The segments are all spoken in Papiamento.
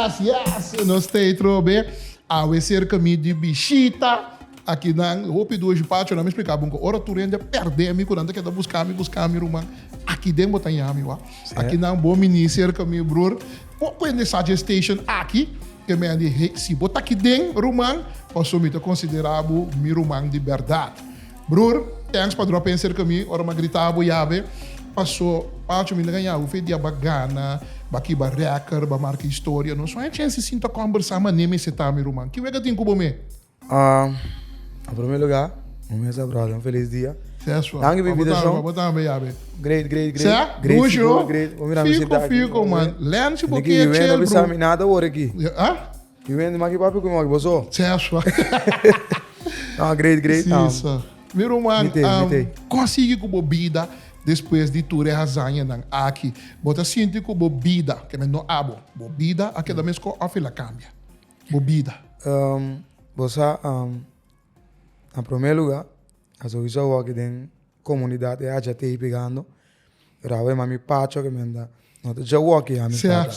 Yes, yes! Nos ta ei trobe. Awe serka mi di bishita. Aki nan hopi dushi pacho. Nan mi splika bo ku ora tur hende a perde mi ku nan ta keda buska mi, buska mi ruman. Aki den bo ta yami wak. Aki nan bo mini serka mi bror. Poko hende sa dje station aki. Ke mi a di, hey, si bo ta aki den ruman, paso mi ta konsidera bo mi ruman di bèrdat. Broer, thanks pa drop in serka mi ora mi a grita bo yabe. Paso, Pacho, mi ta gaña bo fe dia ba gana, ba kiba record, ba marka historia. Nos no hay chance di sinta combersa mane mester ta mi ruman. Ki wega tin ku bo me? Na primer lugar, mi mester a brother un feliz dia. Seswa. Danki pa invitacion. Pa bo tambe yabe. Great, great, great. Sa? Great, Dushi, sigur, oh. great. Bo mira mi Fico, sinta aki. fico, man. Len si bo Niki, ke mi chill, no bisa bro. mi nada awor aki. Ah? Mi wende maki papi ku mi maki boso. Seswa. No, great, great. Si, sa. Mi ruman, Mi tei, mi tei. kon sigui ku bo bida despues di tur e hazañanan aki? Bo ta sinti ku bo bida, ke men no abo, bo bida a keda meskos òf el a kambia? Bo bida. Bo sa, na promé lugá, a souiso awor den komunidat e hacha tei pegando, pero awe mami pacho ke men ta, no ta dje awor ki amistad ta,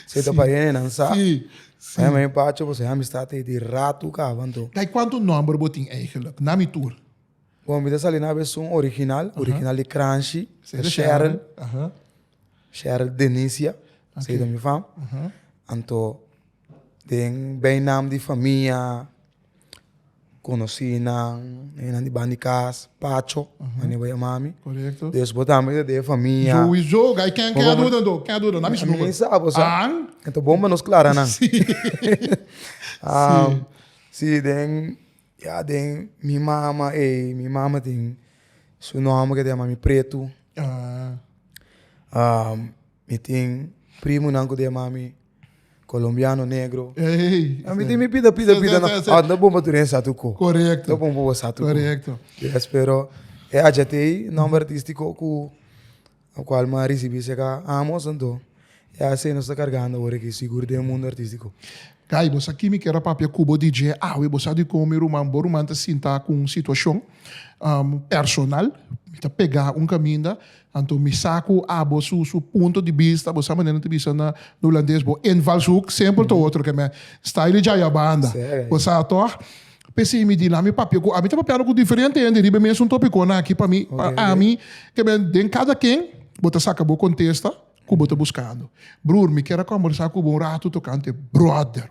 si ta pa hendenan sa, e mami pacho pasobra e amistad ei di ratu kaba anto. Kay kuantu nòmber bo tin eigenlijk? Na mi tur. Bon, mi ta sali na esun original, original di Kranshi, Sheryl. Sheryl Denisia, esei ta mi fam. Anto den bijnaam di famia, konosínan, hendenan di banda di kas, Pacho, manera bo yama mi. Korekto. Dus bo tambe ta den e famia. Souiso, gai ken ken a duda anto? Ken a duda? Na mi su number. Mi sa bo sa. An? Anto bon pa nos klara nan. Si. Si, den, ya den mi mama ei, mi mama tin su nòmber ke ta yama mi Pretu. Mi tin primonan ku ta yama mi Colombiano Negro. Mi tin mi pida pida pida nan. Ah, no bon pa tur hende sa tur ko. Korekto. No bon pa bo sa tur ko. Korekto. Yes, pero e HT, nòmber artístiko ku kual mi a risibí serka Amos, anto e asei nos ta kargando awor aki sigur den e mundo artístiko. Guy, bo sa ki mi kier a papia ku bo DJ awe, bo sa dikon mi ruman, bo ruman ta sinta ku un situashon personal, mi ta pega un kaminda, anto mi sa ku abo su su punto di bista, bo sa manera nan ta bisa na hulandes, bo invalshoek semper ta otro ke men style djaya banda, bo sa tòg? P'esei mi di la mi papia ku ami ta papiando ku diferente hende riba e mesun topikonan aki pa mi, pa ami ke men den kada ken bo ta saka bo kontesta. Ku bo ta buskando. Broer, mi kier a kombersá ku bo un ratu tokante bròder.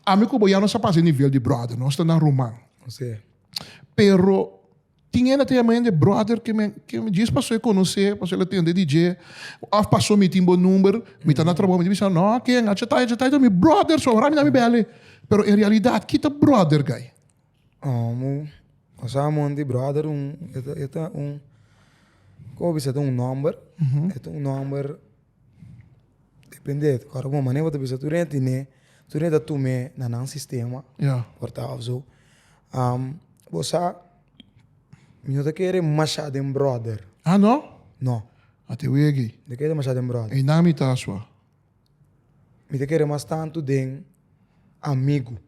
Ami ku bo ya no sa pasa e nivel di bròder, nos ta na ruman. Pero tin hende ta yama hende bròder ke mi ke mi djis pasó e konosé, pasó el a tende di dje, òf pasó mi tin bo number, mi ta na trabou, mi ta bisa, no, ken, a chatay, a chatay ta mi bròder, so ora mi na mi bèl'e. Pero en realidat, ki ta bròder, guy? Mu osea mon di brother un e ta e ta un como bisa ta un nomber e ta un nomber depende ora bo manera bo ta bisa tur hende tine tur hende ta tum'e na nan sistema por ta of zo bo sa mi no ta kere masha den brother. Ah no? No. A te wegi. Mi ta kere masha den brother. Einan mi ta asua. Mi ta kere mas tantu den amigu.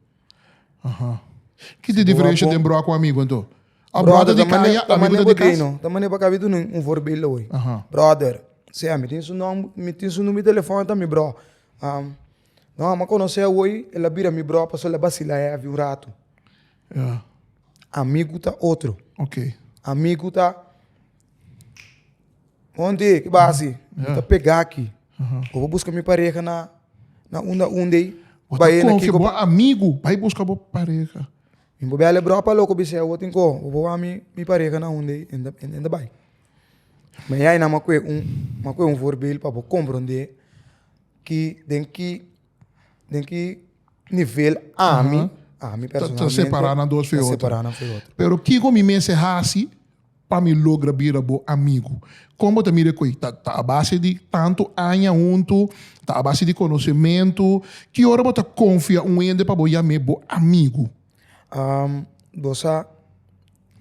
Aha. Ki ta diferensha den bro ku amigu anto? A brother di kaya, amigu ta di kas? Ta manera pa kabi duna un voorbeeld awor. Brother, sea mi tin su nomber, mi tin su number di telefon ta mi bro. No, mi a konosé awor, el a bira mi bro pasobra el a basila heavy un ratu. Amigu ta otro. Amigu ta. Monty, ki basi? Mi ta pega aki. Bo por buska mi pareha na na unda unda ei. Bo ta konfia bo amigu bai buska bo pareha. Mi por bel e bro pa loko bis'é awor tin ko. Bo por wak mi mi pareha na unda ei en ta bai. Ma e ainan mi a kue un mi a kue un voorbeeld pa bo komprondé ki den ki den ki nivel ami ami personalmente Ta separa nan dos for ta otro. separa nan for otro. Pero kiko mi mester hasi Pa mi logra bira bo amigu. Kon bo ta mira e koe? Ta ta a base di tantu aña huntu? Ta a base di konosementu? Ki ora bo ta konfia un hende pa bo yam'é bo amigu? Bo sa,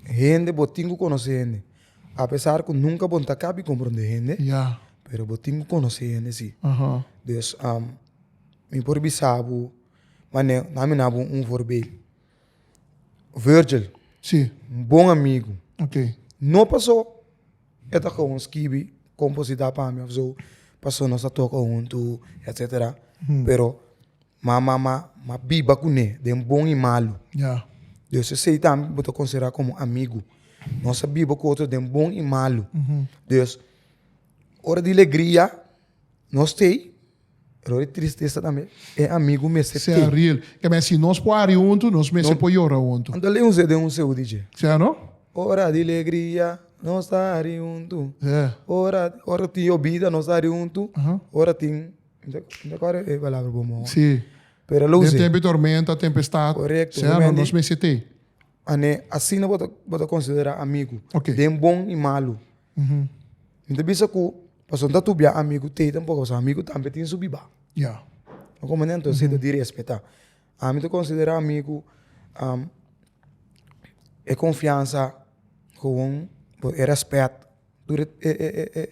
hende bo tin ku konosé hende. Apesar ku nunka bo no ta kabi komprondé hende, pero bo tin ku konosé hende si. Dus, mi por bisa bo, manera, na mi na bo un voorbeeld. Virgil. Sí. Un bon amigu. Ok. No paso e ta gewoon skibi, kompositá pa mi of zo, paso nos ta toka huntu, etcetera. Pero ma ma ma ma biba kuné den bon i malu. Ja. Dus esei tambe bo ta konsiderá komo amigu. Nos a biba ku otro den bon i malu. Dus ora di legria nos t'ei, pero ora di tristesa tambe e amigu mester Sea t'ei. real. Ke men si nos por hari huntu, nos mester por yora huntu. Anto lei un se den un seu di dje. Sea no? Ora di legria nos ta hari huntu. Sea. Ora ora tin yobida nos ta hari huntu. Ora tin Mi ta kòrda e palabra bon bon. Sí. Pero lo Den us'é. tempu di tormenta, tempestad. Korekto. Sea, no, nos mester t'ei. Ane, asina bo ta, bo ta konsiderá amigu. Ok. Den bon i malu. Mi ta bisa ku pasobra no ta tur bia amigu t'ei tampoko, pasobra amigu tambe tin su bibá. Ya. Bo komprende? Entonces esei ta di respetá. Ami ta konsiderá amigu e konfiansa gewoon, e rèspèt. Tur e e e e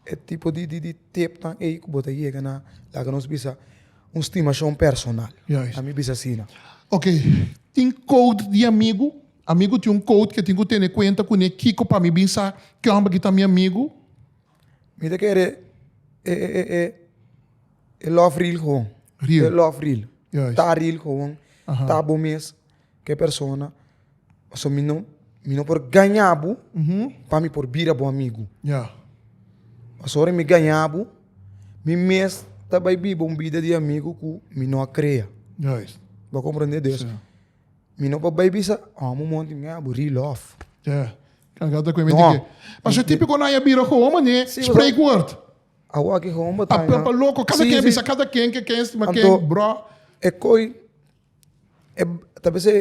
e tipo di di di tepnan ei ku bo ta yega na laga nos bisa un stimashon personal. Juist. Ami bisa asina. Ok, tin code di amigu? Amigu tin un code ke tin ku tene kuenta kuné kiko pa mi bin sa ke hòmber ki ta mi amigu? Mi ta kere e e e e e love real gewoon. Real. E love real. Juist. Ta real gewoon. Aha. Ta bo mes. Ke persona, pasobra mi no, mi no por gaña bo pa mi por bira bo amigu. Ya. Pasobra ora mi gaña bo, mi mes ta bai biba un bida di amigu ku mi no a krea. Juist. Bo a komprende? Dus, Sí. mi no por bai bisa, amo monti mi gaña bo, real love. Ya. Kan ta No. ke. Pasobra típiko nan ya bira gewoon manera Sí, pasobra- spreekwoord. Awo aki gewoon bo Pa, ta pa, pa loko, kada Sí, ken sí. bisa kada ken ke ken stima Anto- ken, bro. E koi E ta bisa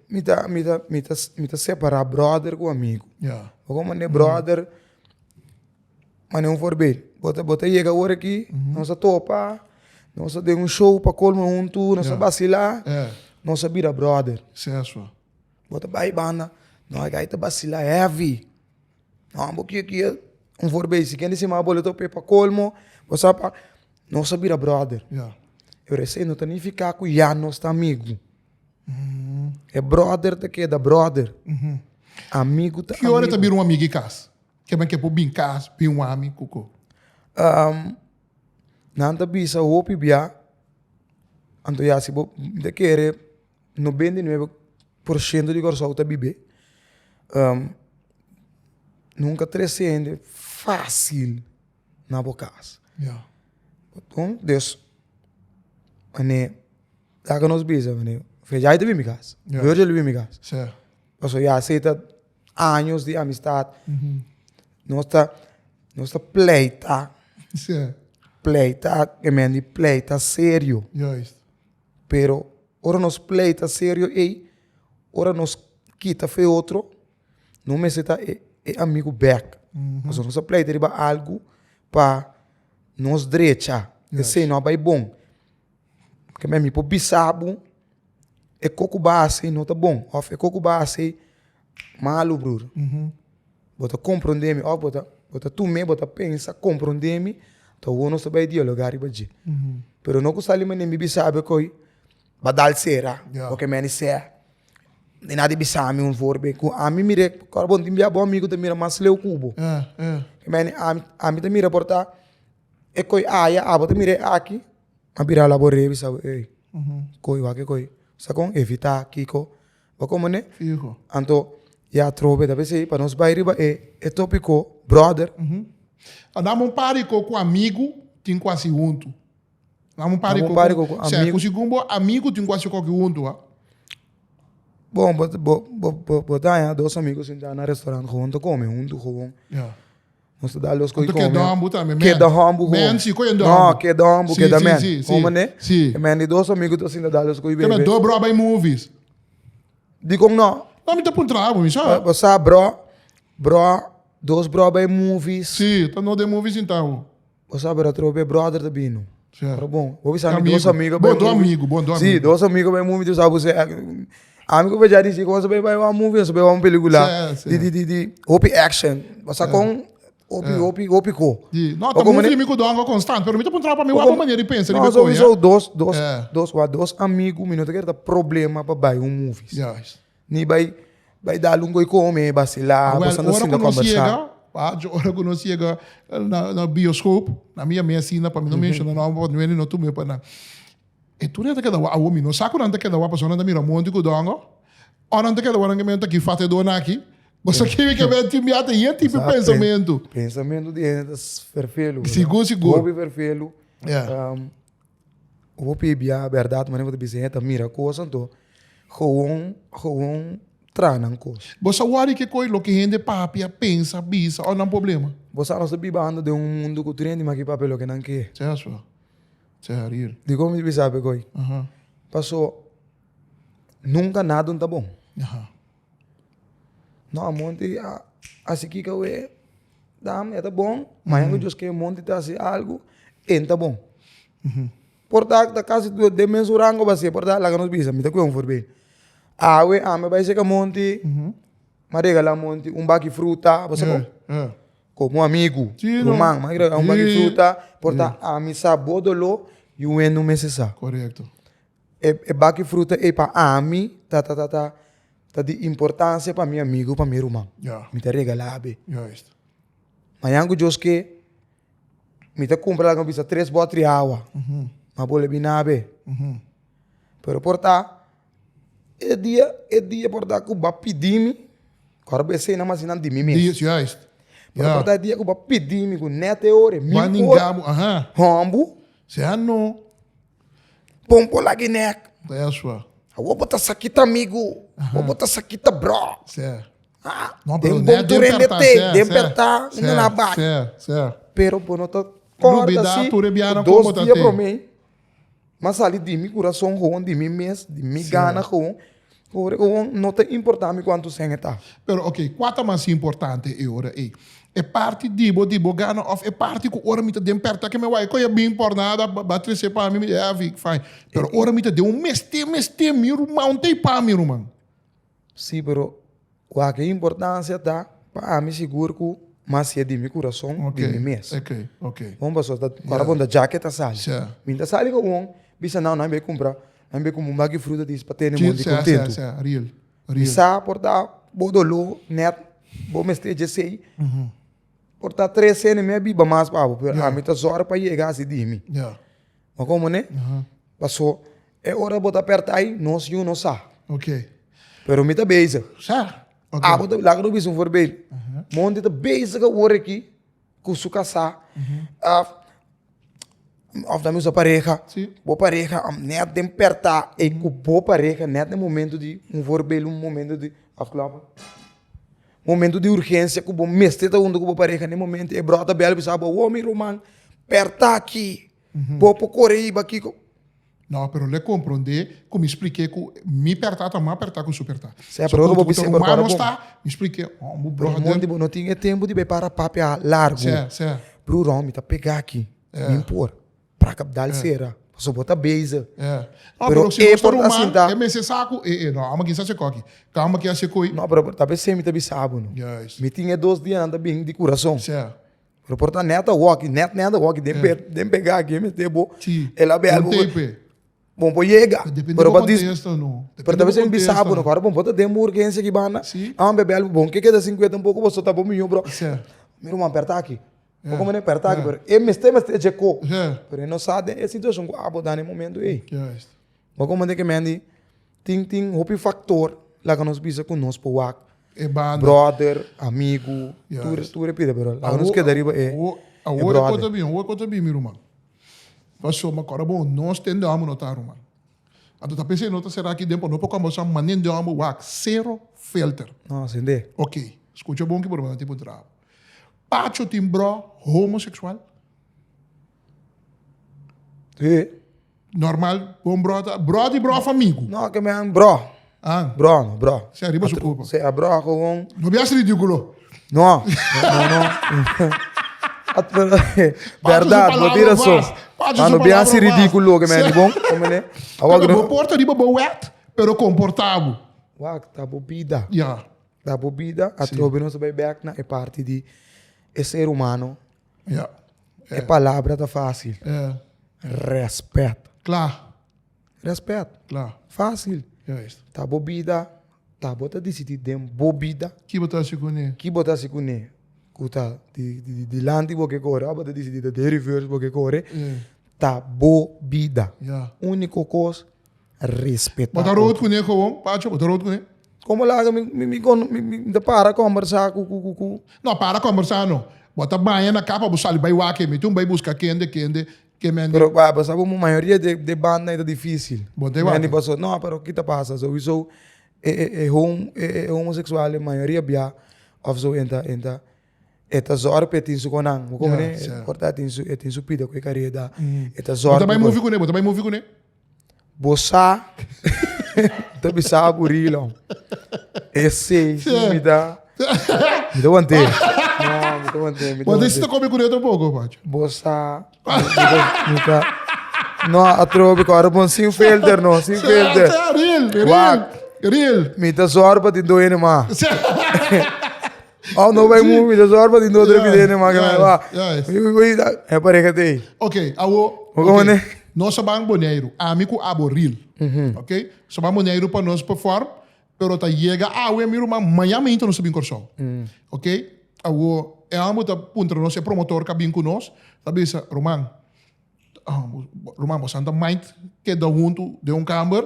mi ta mi ta mi ta mi ta separá bròder ku amigu. Ja. Bo komo mane bròder, mane un voorbeeld, bo ta bo ta yega awor aki, nos a topa, nos a den un show pa colmo huntu, nos a basilá, nos a bira bròder. Seso. Bo ta bai banda, no e gai ta basilá heavy. No bo kia kia un voorbeeld, si ken di sima bo lo topa pa colmo, bo sa pa Nos a bira brother. Ja. Pero esei no ta nifiká ku ya nos ta amigu. E brother ta keda brother. Amigu ta Ki ora amigu. ta bira un amigu i kas? Ke men ke por bin kas, bin wami, kuko? Nan ta bisa hopi bia, anto ya si bo ta kere 99% di Kòrsou ta bib'é. Nunka trese hende fásil. na bo kas. Ja. Bon, dus, wanneer, laga nos bisa, wanneer, Frejai ta bin mi kas, Ja. Virgil bin mi kas. Sè. Pasobra ya esei ta años di amistad. Nos ta, nos ta pleita, Sè. pleita, e men di pleita serio. Juist. Pero ora nos pleita serio ei, ora nos kita fe otro, No mester ta e e amigu bek. Pasobra nos a pleita riba algu pa nos drecha. Esei no a bai bon. Ke mi por bisa bo e ko ku bo a hasi no ta bon òf e ko ku bo a hasi malu bror. Bo ta komprondé mi òf bo ta bo ta tum'é bo ta pensa komprondé mi ta awor nos ta bai dialogá riba dje. Pero no ku sali manera mi bisa bo ko'i ba dal sera oke meni sè. Di nada bisa mi un voorbeeld ku ami mira kor bo tin bia bo amigu ta mira mas leu ku bo. Meni ami ami ta mira por ta e koi aya abo ta mira e aki a bira la bo rei bisa bo ey koi wak e koi sa kon evita kiko bo komo ne anto ya atrobe ta pesey pa nos bai riba e e topiko brother. Andamos un par di ko ku amigu tin ku hasi huntu. Laat un par Laat un par di koko Sê, amigo. ku segun bo amigo tin ku hasi koki huntu, ha? Bon, bo, bo, bo, bo, bo ta haña dos amigo sintá na restaurant gewoon ta come huntu gewoon. Ja. Nos ta dal los koi Anto come. keda humbu tambe, men. Keda humbu gewoon. Men, si, koi endo No, humbu. keda humbu, Si, keda si, men. si, si. Como ne? Si. E men di dos amigo ta sinta dal los koi Keda bebe. do bro bai movies. Dikon no? No, mi ta puntra bo, mi sa. Bo sa bro, bro, dos bro bai movies. Si, ta no den movies sinta bo. Bo sa pero atrobe brother ta bini. Sí. Pero bon, bo bisa mi Amigo. dos amigo Bon, bai do movie. amigo, bon, do Sí, amigo. dos amigo bai movie, tu sa bo se ami ku ya disi kon sa bai bai wan movie, sa bai wan pelicula. Sí, sí. Di di di di hopi action. Bo sa kon hopi hopi hopi ko. Di, no, Bo ta komo movie ne- mi ku dongo constant, pero mi ta puntra pa mi Bo wak komo- manier di pensa No, riba so koe, so ja. dos dos Eh. dos wa dos amigo mi no ta kere ta problema pa bai un movies. Juist. Ni bai bai dal un koi come, basila, Wel, bo sa ora sinta ku nos conversa. yega, Pacho, ora ku nos yega na na bioscoop, na mi yam'é asina pa mi no menshoná nòmber pa nuende no tum'é pa nan. E tur nan ta keda wak, awor mi no sa ku nan ta keda wak pasobra nan ta mira monti ku dòngo, òf nan ta keda wak nan ke men ta ki fatedónan aki. Bo sa kibi ke men tin biaha ta yen tipo di pensamentu. Pensamentu di hende ta ferfelu. Sigur, sigur. Hopi ferfelu. Hopi biaha bèrdat manera bo ta bisa hende ta mira kos anto gewoon gewoon traha nan kos. Bo sa wòri ke koi loke hende papia, pensa, bisa òf nan problema? Bo sa nos ta bibando den un mundu ku tur hende maki papia loke nan ke. Sea so. Sea real. Dikon mi bisa ape koi? Paso nunka nada no ta bon. No a monti a hasi kiko awe dam e ta bon mañana ku Dios ke monti ta hasi algu e ta bon. Por ta ta kasi den mesun rango bo hasié por ta laga nos bisa mi ta kohe un voorbeeld awe ami a bai seka monti mi a regala monti un baki fruta bo sa kon komo amigu ruman mi a regala un baki fruta por ta ami sa bo doló i un hende no mester sa. E baki fruta ei pa ami ta ta ta ta ta di importancia pa mi amigo pa mi ruman. Mi ta regala be. Mañan ku Dios ke mi ta kumpra laga bisa tres botri awa. Ma bo le bina be. Pero por ta e dia e dia por ta ku bo a pidi mi ku ora bo e sena mas asina di mi mes. Pero por ta e dia ku bo a pidi mi ku net e ora e mi por hombu. Pon por lagi nek. Eso. Awor bo ta sa kita amigo. Awor bo ta sa kita bro. Sí. Ah, No, pero den net bon tur den hende perta, te, sí, den sí, perta, sí, unda na bai. Sí, sí. Pero bo no ta corda Lubida si tur e bianan dos kon bo ta dia te. prome, m'a sali di mi kurason gewoon, di mi mes, di mi Sí. gana gewoon. Ora gewoon no ta importa mi kuantu sèn e ta. Pero ok, kua ta mas importante e ora ei? E parti di bo di bo gana of e parti ku ora mi ta den pèrta ke mi wak e koe a bin por nada ba trese pa mi, mi di heavy, fine. Pero ora mi ta den un mester mester mi ruman un ta ei pa mi ruman. Sí, pero wak e importancia ta pa ami sigur ku mas si e di mi kurason, di mi mes. Ok, ok. Bon pasobra ta ora bo ta djake ta sali. Sí. Mi ta sali gewoon bisa nan nan bai kumpra Nan be como un baki fruta dis pa tene Sí, monti sea, sea, contento. sea, real, Mi real. sa por ta bo doló net bo mester djesei. Por ta tres sene mi a biba mas pa bo, pero Ja. ami ta zòrg pa yega hasi di mi. Ja. Ma como ne? Aha. Paso e ora bo ta pèrta ai, nos yu no sa. Ok. Pero mi ta bezig. Sa. Ok. Abo ta, laga nos bisa un voorbeeld. Monti ta bezig awor aki ku su kasá. Af Of ta usa pareha. Sí. Bo pareha am net den perta e ku bo pareha net den momento di un voorbeeld un momento di afkloppen. Momento di urgencia ku bo mester ta hunto ku bo pareha den momento e bròda ta bel bisa bo wo mi ruman perta aki bo por kore hiba kiko. No, pero le comprende ku mi spliké ku mi perta ta mas perta ku su perta. Sea, pero ora bo bisa ruman ora nos bo- ta, mi spliké, oh, bo Pero brother. monti bo no tin e tempo di bai para papia largu. Sea, sea. Broer, mi ta pega aki. Mi por. Praka dal sera. Pasobra bo ta bezig. Yeah. No, Pero pero si e nos ta por ta ruman, sinta- e mester sa ku e, e, no, amo kisa se koki. Kamba ki a se koi. No, pero ta besei mi ta bisa bo no. Juist. Mi tin e dos dianan ta bin di kurason. Sea. Pero por ta net awor aki, net net awor aki, den pe, den pega aki, mi te bo. Sí. El a bel Un bo. tape. Bon por yega. Depende Pero bo pa dis, contesta, no. pero Depende ta bo besei mi bisa bo contesta. no. Ahora bon por ta den bo urgencia aki banda. Sí. Amo be bel bo, bon ke keda sin kueta un poko, bo ta bo miho bro. Sea. Mi ruman perta aki. Yeah. Bo komende perta aki, Yeah. pero e mester mester dje ko. Yeah. Pero e no sa den e situacion ku abo ta na e momento ei. Juist. Bo komende ke mendi tin tin hopi factor laga nos bisa ku nos por wak. E banda. Brother, amigu, tur Juist. tur e pida pero laga nos keda riba e Awor, e awor e brother. kota bin, awor e kota bin mi ruman. Pasobra kòrda bon, nos ten de hòmber no ta ruman. Anto ta p'esei no ta sera aki den pa no por kombersá manera de hòmber wak sero filter. No, sende. Ok, skucha bon ki bo ruman tin por traha. Pacho tin bro homosexual? Sí. Normal, bon bro ta, bro di bro of amigo? No, ke men bro. Ah. Bro, no, bro. Sea riba su culpa. Sea bro gewoon. No bias ridículo. No, no, no. Verdad, bo tin razon. Ah, No bias ridículo ke men bon. Como ne? Awor bo porta riba bo wet, pero comporta bo. Wak, ta bo bida. Ja. Ta bo bida, atrobe nos ta bai bek na e parti di e ser humano. Ja. E palabra ta fácil. Ja. Respet. Kla. Respet. Kla. Fácil. Juist. Ta bo bida, ta bo ta disidí den bo bida. Ki bo ta hasi kuné? Ki bo ta hasi kuné? Ku ta di di dilanti bo ke kore òf bo ta disidí ta den reverse bo ke kore, ta bo bida. Úniko kos, respetá Bo ta rood kuné gewoon, Pacho? Bo ta rood kuné? Komo laga mi mi mi kon mi mi ta para kòmbersá ku ku ku ku. No, para kòmbersá no. Bo ta baña na kapa bo sali bai wak e mi tin un bai buska kende kende ke men. Pero bo sa bo mayoria de de banda ei ta difísil. Bo ta wak. Meni paso no pero ki ta pasa souiso e e e hom e e homoseksual e mayoria bia òf so e ta e ta e ta zòrg pa e tin su konan bo komprende Ja, ja. Por ta e tin su e tin su pida ku e kareda e ta Bo zòrg ta bai movie kuné bo ta bai movie kuné. Bo sa ta bisa bo rilo. Esei si mi ta mi ta want'é. No, mi ta want'é, mi ta Bo ta want'é. come kuné tampoco, Pacho. Bo sa mi ta No, atrobe ku ora bon sin filter no, sin filter. Sa, real, real. Wak. Real. Mi ta zòrg pa tin do hende mas. Oh, no bai movie, mi ta zòrg pa tin do otro Ja, hende mas. ja, Wa. ja. E pareha ta ei. Ok, awo. Hoe ok. ne? Nos a ban Boneiru, ami ku abo real. Ok? Nos a ban Boneiru pa nos perform, pero ta yega awe mi ruman, maña mainta nos ta bin Kòrsou. Ok? Awo, e amo ta puntra nos, e promotor ku a bin ku nos, ta bisa, Ruman, ruman bo santa mind keda huntu den un kamber?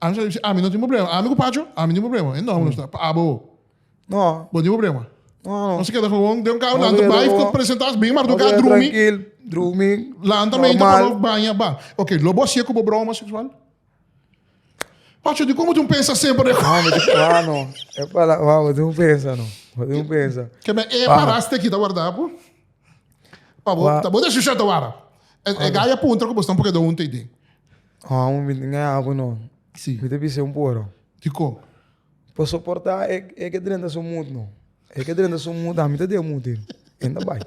Ami sa bisa, ami no tin problema. Ami ku Pacho, ami no tin problema. E no, nos ta, pa abo. No. Bo tin problema? No, no. Nos keda gewoon den un kamer, Nos lanta keda bai, gewoon. presenta, bin Nos marduka, keda drumi. Tranquil, drumi. Lanta mente normal. pa no baña, ba. Ok, lo bo hasié ku bo broma homosexual? Pacho, di como tu pensa semper de No, mi tin, ah, no. E pala, wow, bo tin un pensa, no. Bo tin un pensa. Que me e Ah. paraste kita guarda po. Pa bo, Wa- ta bo decisión ta wara. E, e gaya puntra ku bo sta un poco de un te Ah, mi tin abo no. Si. Mi ta bisa un poro. Di kon? Por soporta e e ke drenta su mood no. E ke drenta su mood, ami ta den mood ei. E ta bai.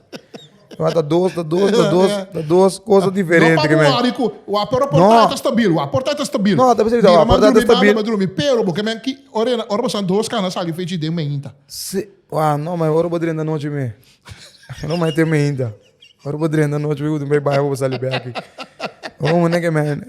Ma ta dos, ta dos, ta dos, ta dos cosa diferente No ke pa men. worry ku wa pero No. porta ta stabil, wa porta ta stabil. No, ta bisa wa Mira, porta ta ma drumi, stabil. ma drumi, pero bo ke men ki ora ora bo san dos kana sali fechi den meinta. Si, wa no, ma ora bo drenta nochi me. No ma te meinta. Ora bo drenta nochi me ku bai bai bo sali bek. Oh, ne ke men.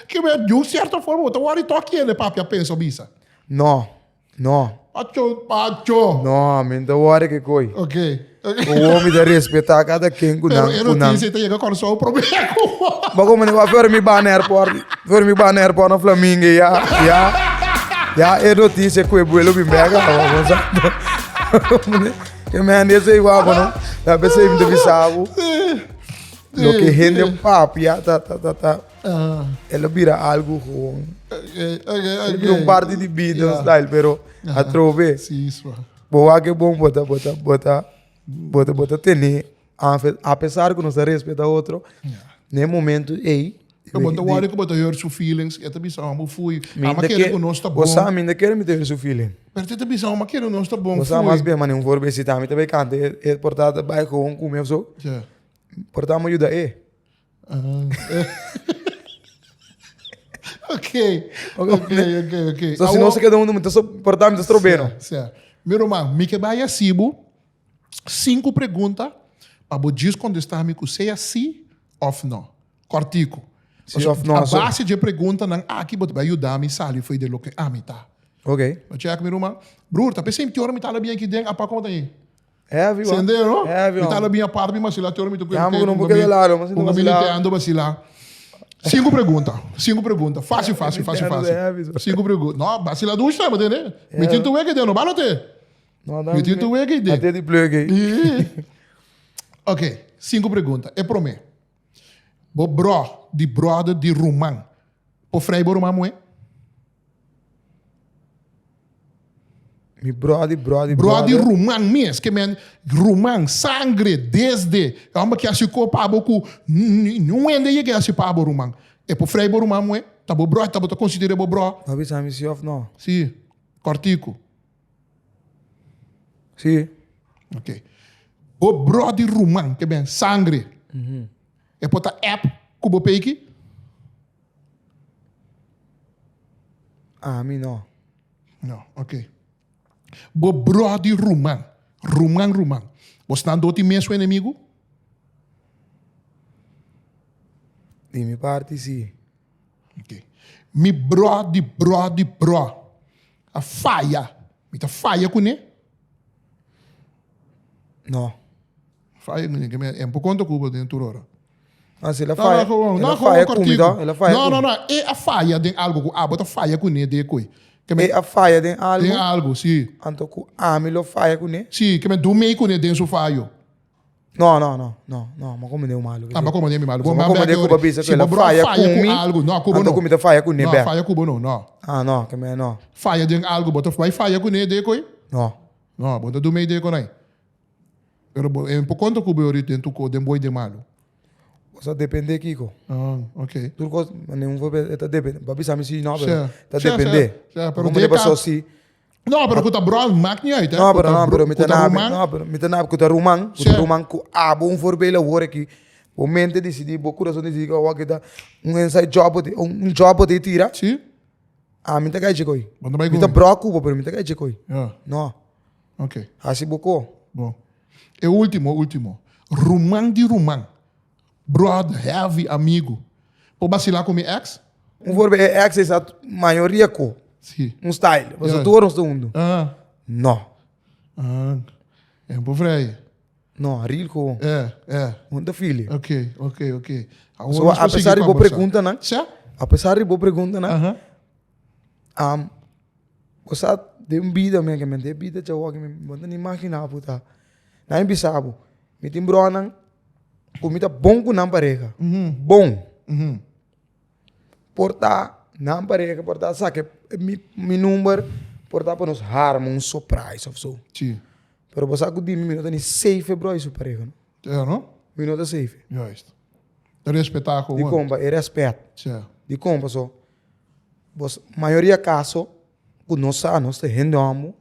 Ke men di un cierto forma bo ta worry toki ele papia pensa bisa. No, no. Pacho, pacho. No, mi no ta worry ke koi. Ok. Owo mi ta respeta kada ken ku Pero nan, e ku nan. noticia ta yega Kòrsou promé ku bo. Bo komo ni for mi ba na airport, for mi ba na airport na Flamingo ya, ya, ya e noticia ku e vuelo bin bek awa, bo sa. Ke men esei wak no. Ta p'esei mi ta bisa bo, loke hende papia ta ta ta ta. El a bira algo gewoon. El a bira un parti di bida style, pero atrobe. Sí, swa. Bo wak e bon bota bota bota bota bota tene a pesar ku nos ta respeta otro, na e momento ei. Bo ta worry ku bo ta hurt su feelings, e ta bisa amo fui, ama kere ku nos ta bon. Bo sa mi no kere mi ta hurt su feeling. Pero e ta bisa amo kere nos ta bon Bo sa fui. mas bien mane un vorbesita mi ta bay kanta e porta ta bay gewoon ku mi of so. Porta mi yuda e. Ok, ok, ok, ok. So, si nos keda huntu, mi ta so, por ta mi ta strobeno. Sè, sè. Mi ruman, mi ke bai hasi bo sinku pregunta pa bo djis kontestá mi ku sea sí òf nò. Kòrtiku. Sí òf nò. A base dje preguntanan aki bo ta bai yuda mi sali fo'i di loke ami ta. Ok. Bo chèk mi ruman? Broer, ta p'esei mi tin ora mi ta ala bien aki den, apa komo ta ei? Heavy man. Sende no? Heavy Mi man. tala bin apart mi basila te ora mi ta Ya, maar no porque de lado, maar Ponga mi Nintendo basila. Cinco pregunta, cinco pregunta. Fácil, fácil, fácil, Nintendo fácil. heavy, so. Cinco pregunta. No, basila dush ta, entende? Mi tin tu weke de no balote. No, Mi tin tu weke de. Ate di plug ei. Ok, cinco pregunta. E prome. Bo bro di brother di ruman. Por frei bo ruman muhe? Mi brody, brody, Brody ruman mes, ke men ruman, sangre, desde. E homber ke hasi ko pa bo ku niun hende yega hasi pa bo ruman. E por frei bo ruman muhe? Ta bo brody, ta bo ta konsidera bo bro? No bisa mi si of no? Si, kòrtiku. Si. Ok. Bo brody ruman, ke men sangre. E por ta app ku bo peiki? Ami no. No, ok. Bo brodi ruman, ruman ruman. Bo snan do tin mesun enemigu? Di mi parti si. Ok. Mi brodi brodi bro a faya. Mi ta faya kuné? No. Faya kuné, ke men, e por konta ku bo den tur ora. Ah, si el a faya, el a faya ku mi to, el a faya No, no, no, e a faya den algo ku abo ta faya kuné den e koi. Ke men, E a faya den algo. Den algo, si. Anto ku ami lo faya kuné? Si, ke men du mei kuné den su fayo. No, no, no, no, no, m'a komprendé un malu. Ah, m'a komprendé mi malu. Bo m'a komprendé ku bo bisa ku el a faya ku mi, anto ku mi ta faya kuné bèk. No, faya ku bo no, no. Ah, no, ke men no. Faya den algo, bo ta bai faya kuné den e koi? No. No, bo ta du mei den e konai. Pero bo e por konta ku bo orit den tu ko den boi den malu. Bo sa depende kiko. Ah, ok. Tur kos, mane un voorbeeld, e ta depende. Bo a bisa mi si no, pero ta depende. Sha, sha, pero Como den ka. Si. No, pero ku ta bro, maakt niet uit, hè. No, pero no, pero mi ta na, no, pero mi ta na ku ta ruman, ku ta ruman ku abo un voorbeeld awor aki. Bo mente disidi, bo kurason disidi ku awor aki ta un inside job bo tin, un job bo tin tira. Si. Ami ta kai dje koi. Mi ta bro ku bo, pero mi ta kai dje koi. Ja. No. Ok. Hasi bo ko. Bon. E ultimo, ultimo. Ruman di ruman. Brother, heavy, amigo. Por basila ku mi ex? Un voorbeeld, e ex is dat mayoria ko. Si. Un style. Pasobra yeah. tur ons ta hundu. Ah. No. Ah. E un po vrij. No, real gewoon. Eh, eh. Un ta fili. Ok, ok, ok. Awor so, a pesar di bo preguntanan. Sa? A pesar di bo preguntanan. Uh -huh. Bo sa den bida men ke men den bida djawoki mi bo no ta ni imagina bo ta. Nan mi bisa bo, mi tin bronan ku mi ta bon ku nan pareha, bon. Por ta nan pareha por ta saka mi mi number por ta pa nos harma un surprise of so. Si. Pero bo sa ku di mi mi no ta ni safe e bro i su pareha no. Ja no? Mi no ta safe. Juist. Ta respeta gewoon. Dikon? Pa e respet. Si. Dikon? Paso Bos mayoria kaso ku nos sa nos ta hende homo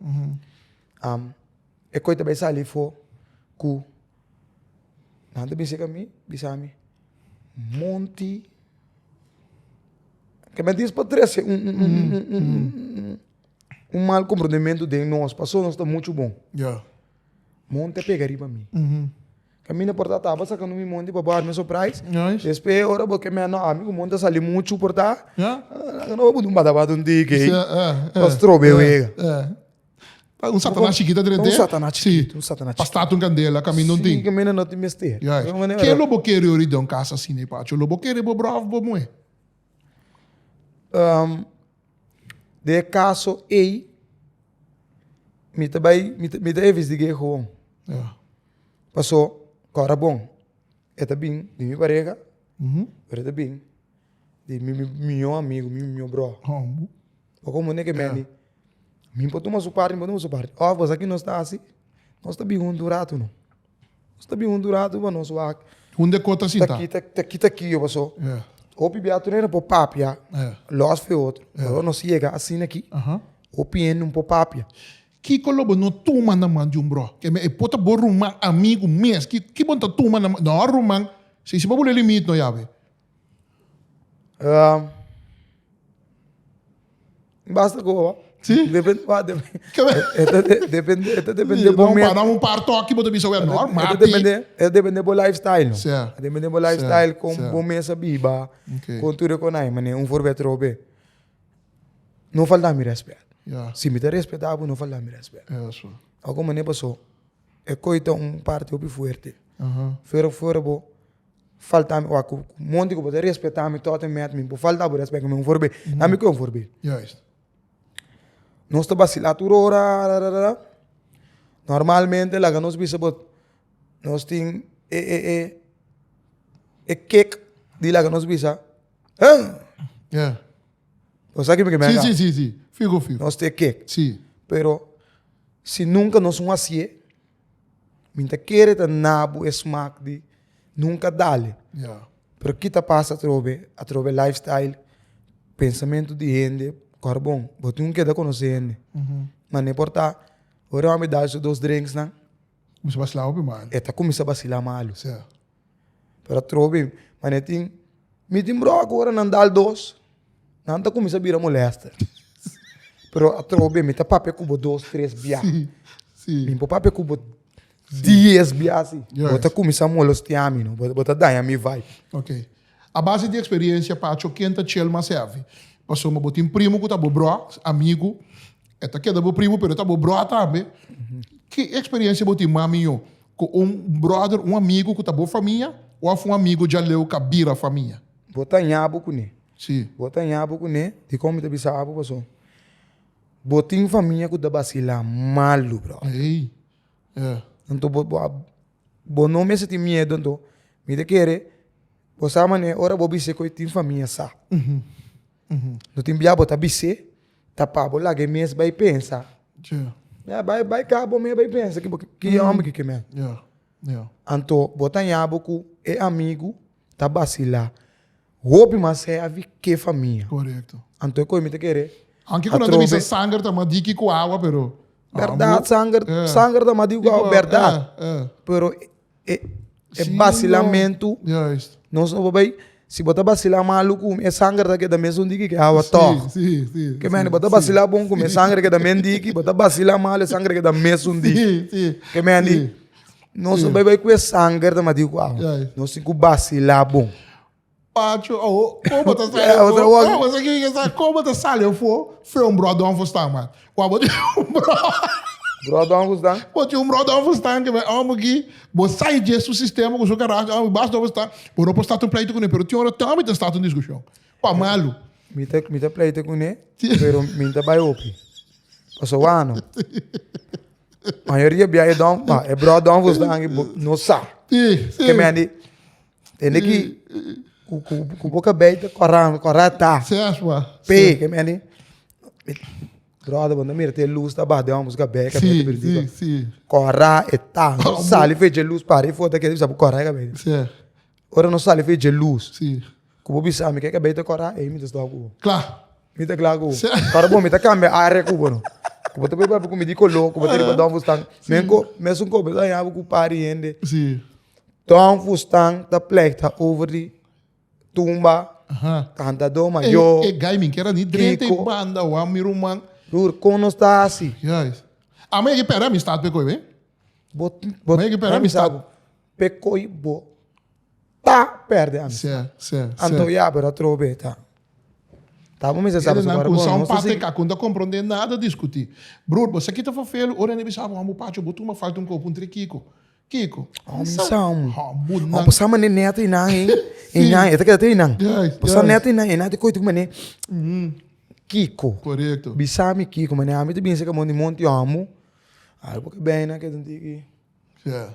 e koi ta bai sali afó ku nan ta bisa mi bisa mi monti ke men dis pa trese un un un mal komprondementu den nos paso nos ta muchu bon monti a pega riba mi. Caminda por ta taba sacando mi monti pa bo arma surprise. Nice. Despues ora bo ke me no ami ku monti a sali muchu por ta. Ja. No bo un bata bata un tiki. Sí, eh, eh. Pa strobe eh, wega. Eh. Un satanás chiquito drente. Un satanás chiquito, un satanás chiquito. Pa start un candela caminda un tin. Sí, caminda no tin mester. Juist. Ke lo bo kere ori den un casa asina, Pacho? Lo bo kere bo bro of bo muhe? Um, den e caso ei, mi ta bai, mi ta, mi ta investig'é gewoon. Ja. Paso, kòrda bon, e ta bin di mi pareha, pero e ta bin di mi mihó amigu, mi mihó bro. Bo komo ke meni, mi por tuma su parti, mi por tuma su parti. Òf bo sa ki nos ta hasi? Nos ta bin huntu un ratu no. Nos ta bin huntu un ratu pa nos wak. Hunde ko ta sinta? Ta ki ta ki ta ki paso. Hopi bia tur hende por papia lòs for otro. Ora nos yega asina aki, hopi hende no por papia. Kiko lo bo no tuma na man di un bro? Ke me e por ta bo ruman, amigu mes. Ki ki bo no ta tuma na man? No, ruman, si si bo bule limit no yawe. Um, basta ku bo. Si? Depende, wa, depende. E ta depende, e ta depende bo met. Para un par toki bo ta bisa wel, no, mati. E ta depende, e ta depende bo lifestyle no. Sa. E ta depende bo lifestyle, kon bo mes a biba, Okay. kon tur e konai, mane un voorbeeld robe. No falta mi respet. Ja. Si mi ta respeta bo, no falta mi respet. Eso. Algun manera paso, e koi ta un parti hopi fuerte. Aha. Fuera fuera bo falta mi, wak, ku monti ku bo ta respeta mi tot en met mi, bo falta bo respet ku mi un voorbeeld. Na mi koi un voorbeeld. Juist. Nos ta basila tur ora, ra, ra, ra, ra. Normalmente laga nos bisa bo, nos tin e, e, e, e kick di laga nos bisa, Huh! Yeah. Bo sa ki mi ke Sí, mega? sí, sí, sí. Figo, figo. Nos te kek. Sí. Pero si nunca nos un hacié, mi ta kere ta nabu e smaak di nunca dale. Yeah. Pero ki ta pasa atrobe? Atrobe lifestyle, pensamentu di hende, kor bon, bo tin un keda konosé hende. Ma no importa, ora mi dal su dos drinksnan, Kuminsá basilá hopi malu. E ta kuminsá basilá malu. Sí. Pero atrobe, mane tin, mi tin bròk ora nan dal dos, nan ta kuminsá bira molèster. Pero atrobe mi ta papia ku bo dos, tres bia. Sí, sí. Mi por papia ku bo dies bia asi. Juist. Bo ta kuminsá molestiá mi, no. Bo ta daña mi vibe. Ok. A base di eksperensia, Pacho, ken ta chill mas heavy? Pasobra bo tin primo ku ta bo brò, amigu, e ta keda bo primo pero e ta bo brò tambe. Ki eksperensia bo tin mami yo? Ku un brother, un amigu ku ta bo famia òf un amigu djaleu ku a bira famia? Bo ta ña bo kuné. Sí. Bo ta ña bo kuné, dikon mi ta bisa abo paso bo tin famia ku ta basilá malu, brother. Ey, yeah. Anto bo bo a bo no mester tin miedu anto mi ta kere bo sa manera ora bo bis'é ku e tin famia sa. No tin bia bo ta bis'é Ta pa bo laga e mes bai pensa. Yeah. Ya, bai, bai ka bo mes bai pensa ki bo ki homber ki ke men. Yeah. Yeah. Anto bo ta haña bo ku e amigu ta basilá hopi mas heavy ke famia. Korekto. Anto e koe mi ta kere Aunke ku nan ta bisa sanger ta mas diki ku awa pero Bèrdat sanger sanger ta mas diki ku awa bèrdat. Pero e e basilamentu Juist. nos no por bai si bo ta basilá malu ku mi e sanger ta keda mesun diki ke awa tòg. Sí, sí, sí. Ke mende bo ta basilá bon ku mi e sanger keda men diki bo ta basilá malu e sanger keda mesun diki. Sí, sí. Ke mende nos no bai bai ku e sanger ta mati ku awa. Juist. Nos tin ku basilá bon. Pacho, oh, como ta sali afo? Oh, você que que sabe como ta sali afo? Foi um brodão fustan, man. Wa bo um bro. Brodão fustan? Bo tinha um brodão fustan que vai amo aqui, bo sai de su sistema com su caráter, amo basta fustan. Bo não pode estar um pleito com ele, pero tinha hora também tá estar em discussão. Pa malo. Mi ta mi ta pleito com ele, pero mi ta bai opi. Paso wano. Maioria bia e dom, ma e brodão fustan que no sa. Sí, sí. Que me Tende ki ku ku ku bo kabei ta kòrá kòrá ta. Seswa. P ke meni brother bo no mira te lus ta baha den hombro su kabei kabei ta bira Si si. Kòrá e ta no sali for dje lus para e foto ke bisa bo kòrá e kabei. Si. Ora no sali for dje lus. Si. Ku bo bisa mi ke kabei ta kòrá ei mi ta stòp ku bo. Kla. Mi ta kla ku bo. Si. Ora bo mi ta kambia area ku bo no. Ku bo ta bai papia ku mi di koló ku bo ta riba Don Fustan. Men ko mesun ko bo ta haña bo ku par di hende. Si. Don Fustan ta pleita over di tumba kantadó mayó. E guy min kera ni drenta e banda wa mi ruman. Broer, kon nos ta hasi? Juist. Amo yegi pera amistad pe koi, be? Bo, bo, Amo yegi pera amistad. Pe koi bo ta perde amistad. Se, se, se. Anto ya, pero atrobe ta. Ta bo mester sa pasobra Nan bo sa un no ta pate sigui. ka ku no ta komprondé nada diskutí. Broer, bo sa kita fafelu ora hende bisa bo, amo pacho, bo tuma falta un kopo un trikiko. Kiko? Oh, mi sa omo. Hombu Oh, nan. bo sa mane neto einan, hein? Einan, e ta keda te einan. Juist, Bo sa juist. neto einan, einan ta koe tu mane Kiko. Korekto. Bisa mi Kiko, mane ami ta bin seka mon di monti omo. Algo ke ben einan ke ta tiki. Ja.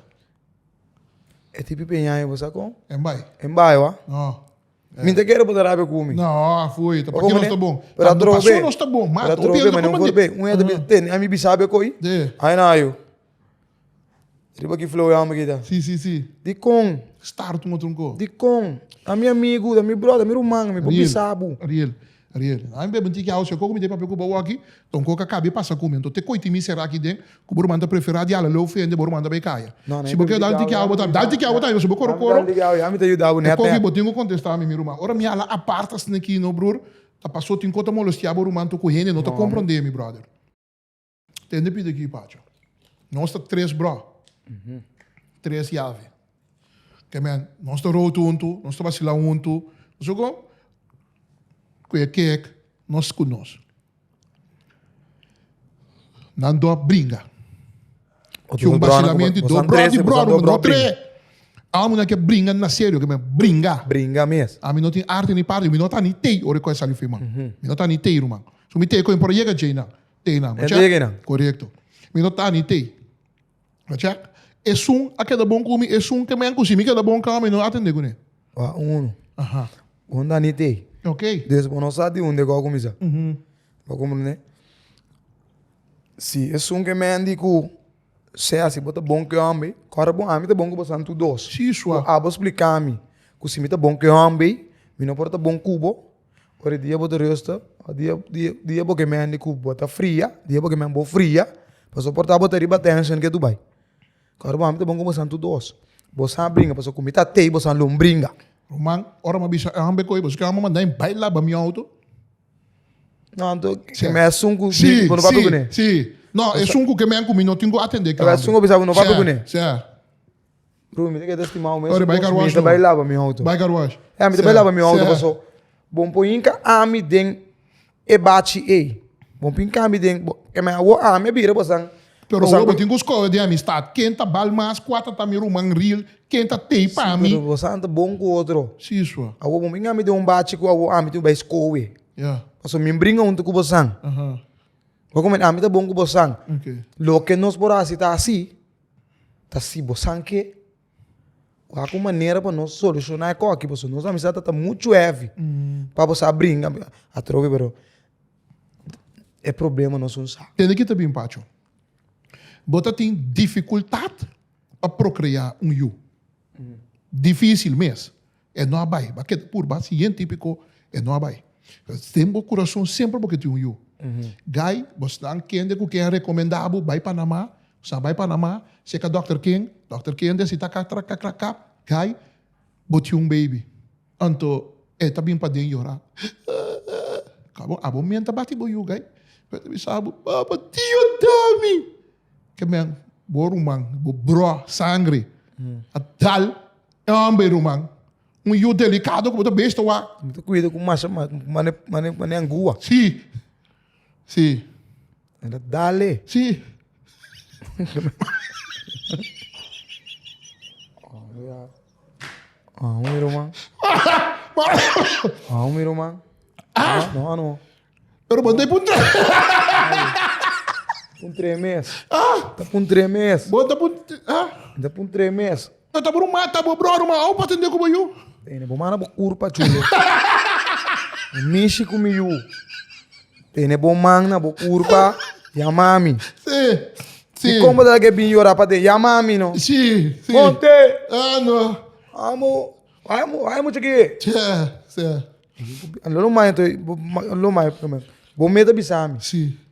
E tipi peña bo sa kon? En bai. En bai, wa? No. Mi ta kere bo ta rabia ku mi. No, fui. Ta pa ki nos ta bon. Pero atrobe. Paso nos ta bon, ma. Pero atrobe, mane un forbe. Un e ta bin tene, ami bisa be koi. De. Ai na ayo. Riba ki flow e homber kita. Si, si, si. Dikon? Start un otro ko. Dikon? Ta mi amigu, ta mi brother, mi ruman, mi por bisa bo. Real, real. Ami bebe un tiki awa, si e koko mi ta papia ku bo awaki, ta un koko a kabi pasa ku mi. Anto te koi tin mi sera aki den, ku bo ruman ta prefera di hala leu fende, bo ruman ta bai kaya. No, Si bo ke dal un tiki awa, bo ta dal tiki awa tambe, si bo koro koro. Dal tiki awa, ami ta yuda bo E net koki net. bo tin ku kontesta mi, mi ruman. Ora mi hala apart asina aki no bror, ta paso tin kos ta molestia bo ruman, to ku hende no ta komprende mi, brother. Tende pidi aki, Pacho. Nos ta tres bro. Tres yave. Ke men, nos ta rood huntu, nos ta basila huntu. Nos kon? Ku e kek, nos ku nos. Nan do a bringa. Ki un basilamento di do bro di bro, no tre. Amo nan ke bringa na serio, ke men bringa. Bringa mes. Ami no tin arte ni parte, mi no ta ni tei ora ku a sali firma. Mi no ta ni tei, ruman. So mi tei ku por yega djei nan. Tei nan. E yega nan. Korekto. Mi no ta ni tei. Bacha? Esun a keda bon ku mi, esun ke men ku si mi keda bon ku mi no atende kuné. Wa uno. Aha. Bo ta ni tei. Ok. Dus bo no sa di unda ku a kuminsá. Bo komprende? Si esun ke men di ku sea si bo ta bon ku e homber, kòrda bon ami ta bon ku bo san tur dos. Si sua. Ku abo splika mi ku si mi ta bon ku e homber, mi no por ta bon ku bo. Ora dia bo ta resta, dia dia dia bo ke mende ku bo ta fria, dia bo ke mende bo fria, pasobra por ta bo ta riba tension ke tu bai. Kòrda bo ami ta bon ku bo san tur dos. Bo sa bringa pasobra ku mi ta tei bo san lo bringa. Ruman, ora mi a bisa e homber koe, boso ke amo manda mi bai laba mi auto? No, anto ke me esun ku Si, bo no papia si, kuné. si. No, esun ku ke men ku mi no tin ku atende ke Esun ku bisa bo no papia kuné. Si, si. Bro, mi ta keda estimado mes. Ora, bai car wash Mi ta no. bai laba mi auto. Bai car wash. Ja, mi ta bai laba mi auto paso. Bon por hinka ami den e bachi ei. Bon por hinka ami den, ke men awo ami a bira bosan. Pero awor bo tin ku skohe den amistat. Ken ta bal mas, kua ta ta mi ruman real, ken ta tei pa mi. Sí, pero boso ta bon ku otro. Sí, sua. Awor bo bin ami den un bachi ku awor ami tin bai skohe. Ya. Pasobra mi bringa huntu ku bosan. Aha. Bo komo ami ta bon ku bosan. Ok. Loke nos por hasi ta hasi, ta si bosan ke wak un manera pa nos solushoná e koki, pasobra nos amistat ta ta muchu heavy pa bo sa bringa atrobe, pero e problema nos un sa. Tende ki ta bin Pacho. Bo ta tin dificultad pa procrea un yu. Dificil mes. E no a bai. Bo a keda purba cientifico, e no a bai. Den bo curason semper bo ke tin un yu. Guy, bosnan kende cu ken a recomenda bo bai Panama, sa bai Panama, seca dokter ken, dokter kende si ta ka tra ka kra kap, guy, bo tin un baby. Anto e ta bin paden yora. Kabo abo men ta bati bo yu guy. Pero e ta bisa bo, Papa, Dio da mi. Ke men, bo ruman, bo bro, sangre, a dal e homber ruman. Un yu delicado ku bo ta besta wak. Mi ta cuida ku masha mane mane mane angua. Si, si. E ta dale. Si. Ah, mi ruman. Ah, mi ruman. Ah! No, no. Pero bo ta puntra. Puntra mes. Ah! Ta puntra mes. Bo ta puntra. Ah! Ta puntra mes. No ta bro mata bo bro ma au pa tende ku bo yu. Tene bo mana bo kurpa chulo. Mishi ku mi yu. Tene bo man na bo kurpa. Ya mami. Si. Si. Di kon bo ta ke bin yora pa den? Ya mami no. Si, si. Monte. Ah no. Amo, amo, amo chiki. Si, si. Lo mai to, lo mai bo meta bisa mi. Si.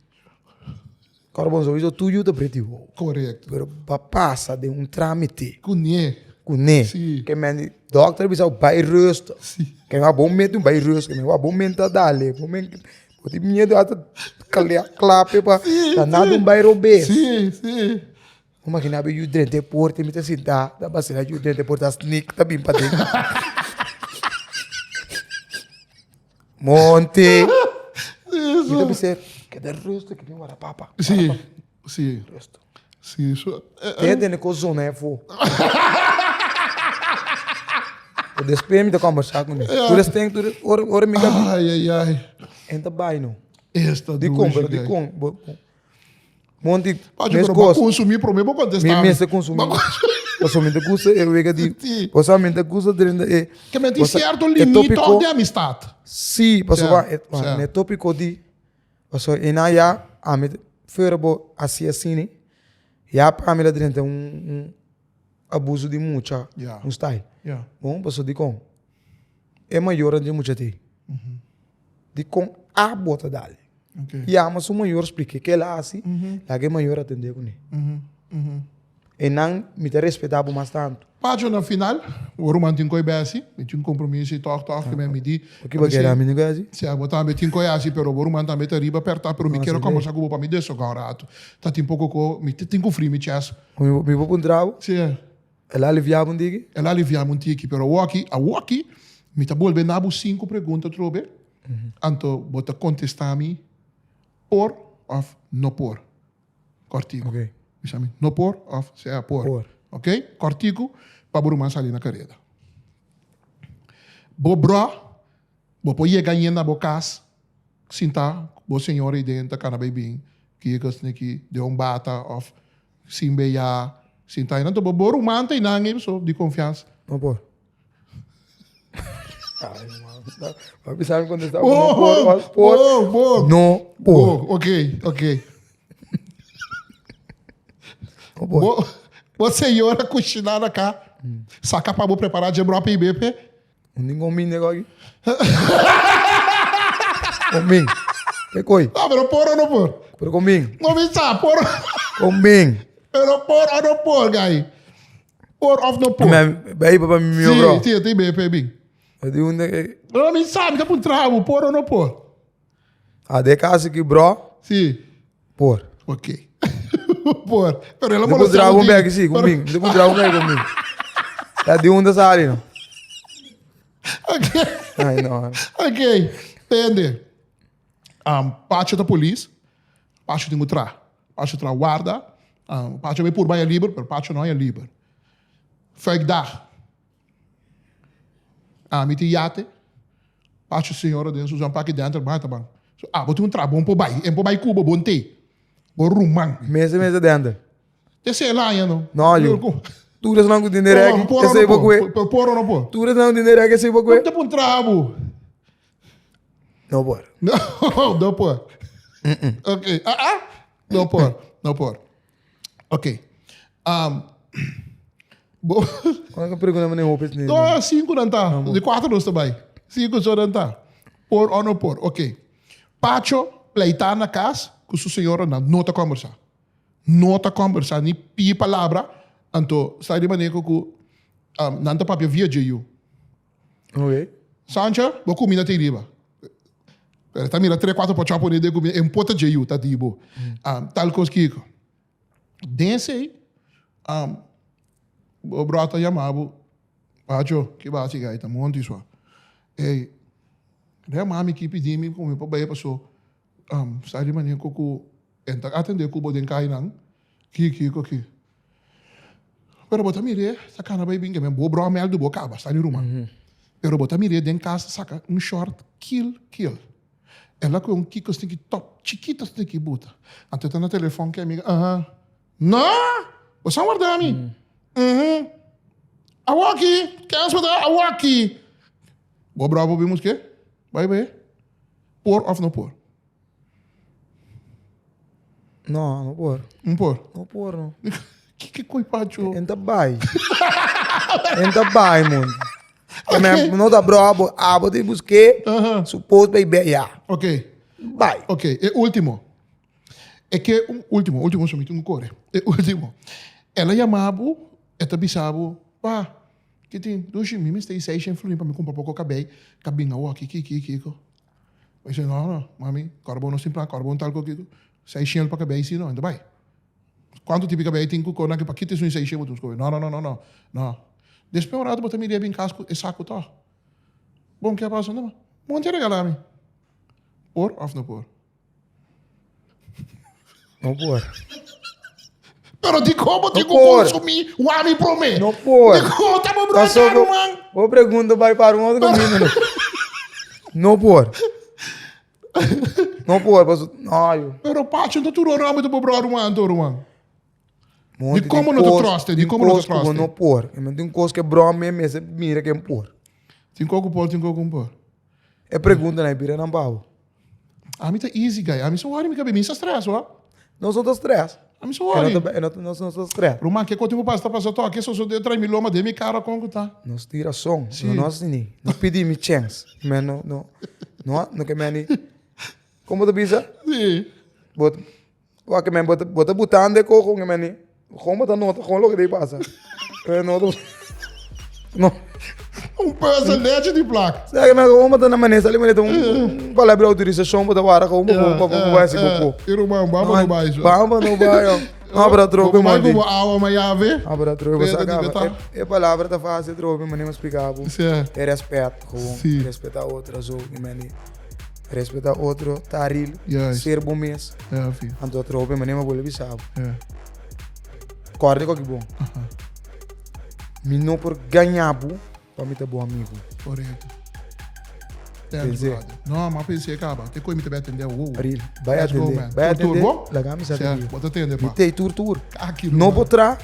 Kòrda bon sowieso tu yu ta preti wou. Korekto. Pero pa pasa den un trámite. Kuné. Kuné. Si. Ke men di dòkter bisa bo bai rustig. Si. Ke men bo mete un bai rustig, ke men bo menta dale, bo men bo tin miedu hasta klape pa ta nada un bai robes. Si, si. Bo makina bo yu drenta e porta mi ta sinta ta basila yu drenta e porta sneak ta bin paden. Monte. Mi ta bisa keda rustig ki bin wara papa. Si, si. Rustig. Si, so. Te tene ko zona e fo. Despues mi ta kombersa ku ne. Tur es ten tur ora ora mi Ai ai ai. En ta bai no. Esta Dikon pero dikon. Monti, Pacho, pero bo consumí promé bo contestá. Mi mester consumí. Pasobra mi ta gusta e wega di... Sí. Pasobra mi ta gusta drenta e... Ke men tin cierto limit toch di amistad. Sí, pasobra e tópico di... Pasobra e nan ya, ami fuera bo hasi asina, ya pa mi ta drenta un abuso di mucha, un style. Bon, pasobra dikon? E mayornan di mucha t'ei. Dikon abo ta dal? Yama su mayor splike ke el a hasi, laga e mayor atende kuné. Einan mi ta respetá bo mas tantu. Pacho na final, bo ruman tin koe besi, mi tin compromiso y tog tog ke men mi di. Ki bo kere ami tin koe hasi? Si, abo tambe tin koe hasi, pero bo ruman tambe ta riba perta, pero mi kere kombersa ku bo pa mi desoga un ratu. Ta tin poko ko, mi tin ku fri mi chest. Mi por puntra bo? Si. El a aliviá bo un tiki? El a aliviá mi un tiki, pero awoki, awoki, mi ta bolbe na bo sinku pregunta atrobe, anto bo ta kontestá mi por òf no por. Kòrtiku. Oké. Bisa mi no por òf sea por. Por. Oké? Kòrtiku pa bo ruman sali na kareda. Bo brò, bo por yega yen na bo kas sintá ku bo señora ei den ta kana bai bin, kiko esaki den un bata òf Sin beya, sin ta einan. Bo bo ruman ta einan ei so di konfiansa. No por. Ay, man. Bo bisa mi kontesta ku no por of por. Bo, bo. No por. Bo, ok, ok. No por. Bo, bo señora kushiná na ka, saka pa bo prepará dje bropi i bepe. Un tin con min aki. Con min. Ke koi? No, pero por o no por? Pero con min. No mi sa, por. Con min. Pero por o no por, guy? Por of no por? Me, bij papa mi mio, bro. Sí, sí, ti BP bin. Di un de No mi sa, mi ta puntra bo, por o no por? Ah, de caso ki bro. Sí. Por. Ok. Por. Pero el a De molestia puntra un un bek sí, con min. De puntra un bek con min. Ya di un sali no. Ok. Ay no. Ok. Tende. Um, Pacho ta polis. Pacho tin ku tra. Pacho tra warda. Pacho bai purba ya liber, pero Pacho no ya liber. Fuikdag. Ami tin yate. Pacho señora den su paki denter ban ta ban. So abo tin un trabon por bai. En por bai cu bo bon te. Bo ruman. Mese mese denter. Te se el aña no. No yo. Tur esnan cu tin derek. Por Esey no por por. Por por o no por. Tur esnan cu tin derek esey por cue. Te pon trabo. No por. No, no por. Ok. Ah, ah. No por. No por. Ok. Um, bo, Ora que pergunta me hoop is niet. no, cinco dan ta. De quatro nos também. Cinco só dan ta. Por ou no por. Ok. Pacho pleita na casa com sua senhora na não ta conversar. No ta conversa ni pie palabra. Anto, sai de maneira que um, nan ta papia via JU. Ok. Sancha, bo comida te riba. Pero ta mira 3, 4 pochá pone de comida. En pota JU ta dibo. Um, tal cos kiko. Den um, bo brota yamabo. Pacho, ki basi gaita, monti swa. Ei, re mami ki pidi mi kumi pa bai paso. Um, sai di manier ku en ta atende ku bo den kai nan. Ki kiko ki. Pero bo ta mire, sa kana bai bin men bo bro mel du bo kaba, sta di ruman. Pero bo ta mire den kas saka un short kill kill. Ela ku un kiko stinky top chiquito stinky buta. Anto ta na telefon ke amiga, aha. No! Bo sa warda mi. Mhm. Awaki, kens bo ta awaki. Bo bro bo bin muske? Bai bai. Por of no por? No, no por. No por? No por, no. Kiko koi pacho? Enta bai. Enta bai, mon. Okay. No ta bro, abo, abo te busque, uh -huh. suppose bij be, ja. Ok. Bai. Ok, e último. E que un último, último so mi tengo core. E último. Ela yamabo, eta bisabo, pa, que tin, dushi, mi mester 600 florin pa mi compra poco cabei, cabin awo, kiki, kiki, kiko. Mi dice, no, no, mami, kòrda bo no sin plan, kòrda bo un tal ko kiko. Seishent pa kabei si no, enta bai. Kuantu tipo kabei tin ku kona ki pa kita esun seishent bo tin skohe? No, no, no, no, no, no. Despues un rato bo ta mira e bin kas ku e saku tòg. Bon, ke a pasa? No, Monty a regala mi. Por òf no por? No por. Pero di como tin ku consumí wami promé? No por. Di como ta bo brota ruman? Bo pregunta bai para un otro camino. No, no por. No por, paso, no, yo. Pero Pacho, no tur ora bo bro ruman, to ruman. Di como no te truste, di como no te truste. No por. Tin cos que bro me mese mira que por. Tin coco por, tin coco por. E pregunta na bira nan babo. Ami ta easy guy. Ami so worry mi kabe. Mi sa stress wa. Nos no ta stress. Ami so worry. E no ta, nos no ta stress. Ruman, ke kotin ku pasa ta pasa to. Ke so so de trai mi loma den mi kara kon ku ta. Nos tin rason. Si. No nos ni. No pidi mi chance. Men no, no, no, no ke meni. Komo ta bisa? Si. Bot, wak ke men bot, bot ta butando e koko ke meni. Gewoon bota nota, gewoon loke dei pasa. Eh, no, no. Un peuze leche di plak. Sa ke men gewoon bota na mané, sali mané un un palabra autorisacion bota wara gewoon bo bo bo bai si bo po. I ruman, bamba no bai so. Bamba no bai. No, pero trope man. Bai ku awa ma yave. Ah, pero trope sa ka. E palabra ta fácil trope mané mo explica bo. E respet gewoon. Respeta otro zo, meni. Respeta otro, taril, ser bo mes. Ja, fi. Anto trope mané mo bolbe bisa bo. Ja. Kòrda koki bon. Mi no por gaña bo pa mi ta bo amigo. Korekto. Thanks, brother. No, ma pensé kaba. Te koe mi te bai atende awo. Real. Bai Let's go, atende. man. Bai Tur, tur, atende. bo? Laga mi sa Sja, di. bo ta atende, Mi pa. tei tur tur. Aki, No ruman. bo tra,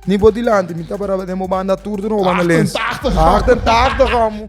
ni bo dilanti. Mi ta pará den bo banda tur tur, no bo banda lens. 88. 88, homo.